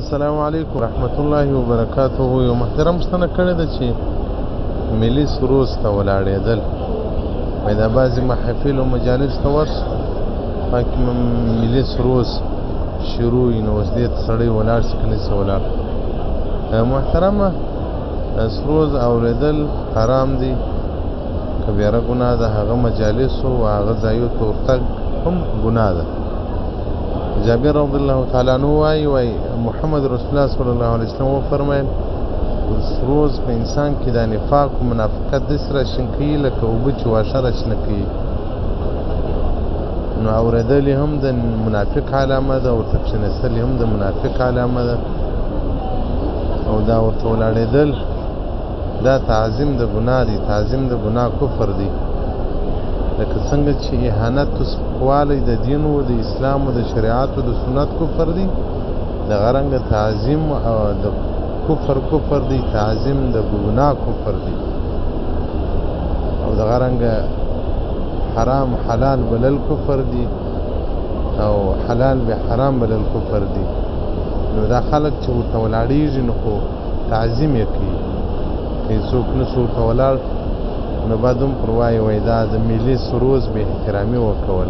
السلام علیکم ورحمت الله وبرکاته. یو محترم پوښتنه کړې ده چې ملي سروز ته ولاړېدل، وایي دا بعضې محافل او مجالس ته ورشي پکې ملي سروز شروع وي، نو اوس دې ته سړی ولاړ شي که نه شي ولاړ؟ محترمه، سروز اورېدل حرام دی، کبیره ګناه ده. هغه مجالسو او هغه ځایو ته ورتګ هم ګناه ده. جابر رضی الله تعالی عنہ وایي محمد رسول الله صلی الله علیه وسلم وفرمایل سروز په انسان کې د نفاق او منافقت داسې راشین کوي لکه اوبه چې واښه راشنه کوي. نو اورېدل هم د منافق علامه ده، ورته کښېناستل هم د منافق علامه ده، او دا ورته ولاړېدل دا تعظیم د ګناه دی، تعظیم د ګناه کفر دی. لکه څنګه چې اهانت او سپکوالی د دین او د اسلام او د شریعت او د سنت کفر دی، دغه رنګه تعظیم او د کفر کفر دی، تعظیم د ګناه کفر دی، او دغه رنګه حرام حلال بلل کفر دی، او حلال به حرام بلل کفر دی. نو دا خلک چې ورته ولاړېږي نو خو تعظیم یې کوي، که څوک نه شو ورته ولاړ نو بعد هم پر وایي وایي دا د ملي سروز بې احترامي وکول.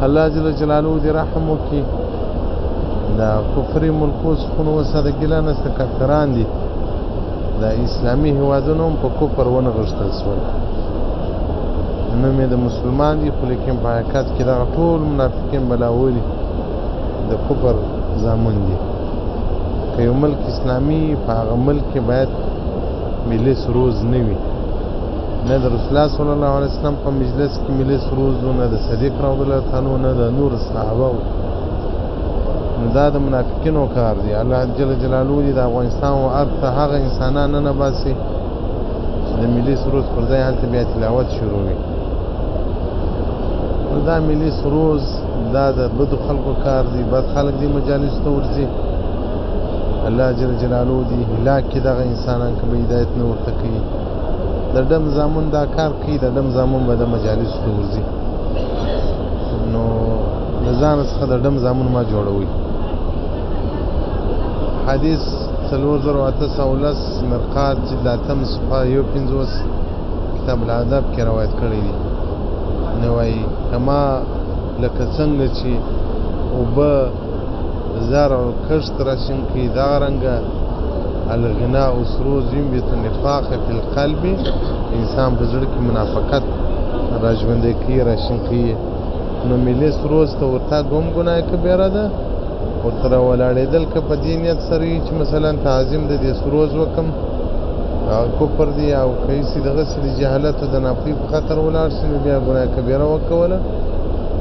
الله جل جلاله دې رحم وکړي. دا کفري ملکو څخه نو اوس د ګیله نشته، کافران دي. دا اسلامي هیوادونه هم په کفر ونغښتل شول، نوم یې د مسلمان دي خو لیکن په حقیقت کې دغه ټول منافقین بلاولي د کفر زامن دي. که یو ملک اسلامي په هغه ملک کې باید ملي سروز نه وي، نه د رسول الله صلی الله علیه وسلم په مجلس کې ملي سروز و، نه د صدیق رضی الله تعالی عنه، نه د نور صحابه و. نو دا د منافقینو کار دی. الله جل جلاله دې د افغانستان و ارض ته هغه انسانان نه باسي چې د ملي سروز پر ځای هلته بیا تلاوت شروع وي. نو دا ملي سروز دا د بدو خلکو کار دی، بد خلک دې مجالس ته ورځي. الله جل جلاله دې هلاک کړي دغه انسانان که به هدایت نه ورته کوي. د ډم زامن دا کار کوي، د ډم زامن به د مجالسو ته ورځي. نو له ځانه څخه د ډم زامن ما جوړوي. حدیث 4810، مرقات جلد 8 صفحه 51، کتاب الادب کې روایت کړی دی. نو وایي کما لکه څنګه چې اوبه زرع او کښت راشین کوي، دغه رنګه الغناء سروز ينبت النفاق في القلب، انسان په زړه کې منافقت راژوندی کوي، راشین کوي. نو ملي سروز ته ورتګ هم ګناه کبیره ده، ورته راولاړېدل که په دې نیت سره وي چې مثلا تعظیم د دې سروز وکم هغه کفر دی، او که هسې دغسې د جهالت او د ناپوهۍ په خاطر ولاړ شي نو بیا ګناه کبیره وکوله،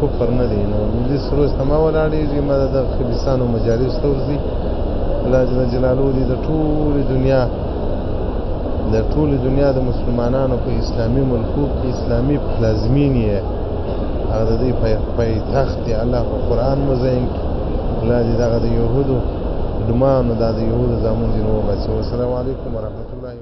کفر نه دی. نو ملي سروز ته مه ولاړېږي، مه د دغه خبیثانو مجالس ته ورځي. الله جل جلاله دې د ټولې دنیا د ټولې دنیا د مسلمانانو په اسلامي ملکو کې اسلامي پلازمینې یې هغه د دوی پایتخت دی، الله په قرآن مزین کړي. الله دې دغه د یهودو ډمانو دا د یهودو زامن ځینې وباسي. والسلام علیکم ورحمت الله.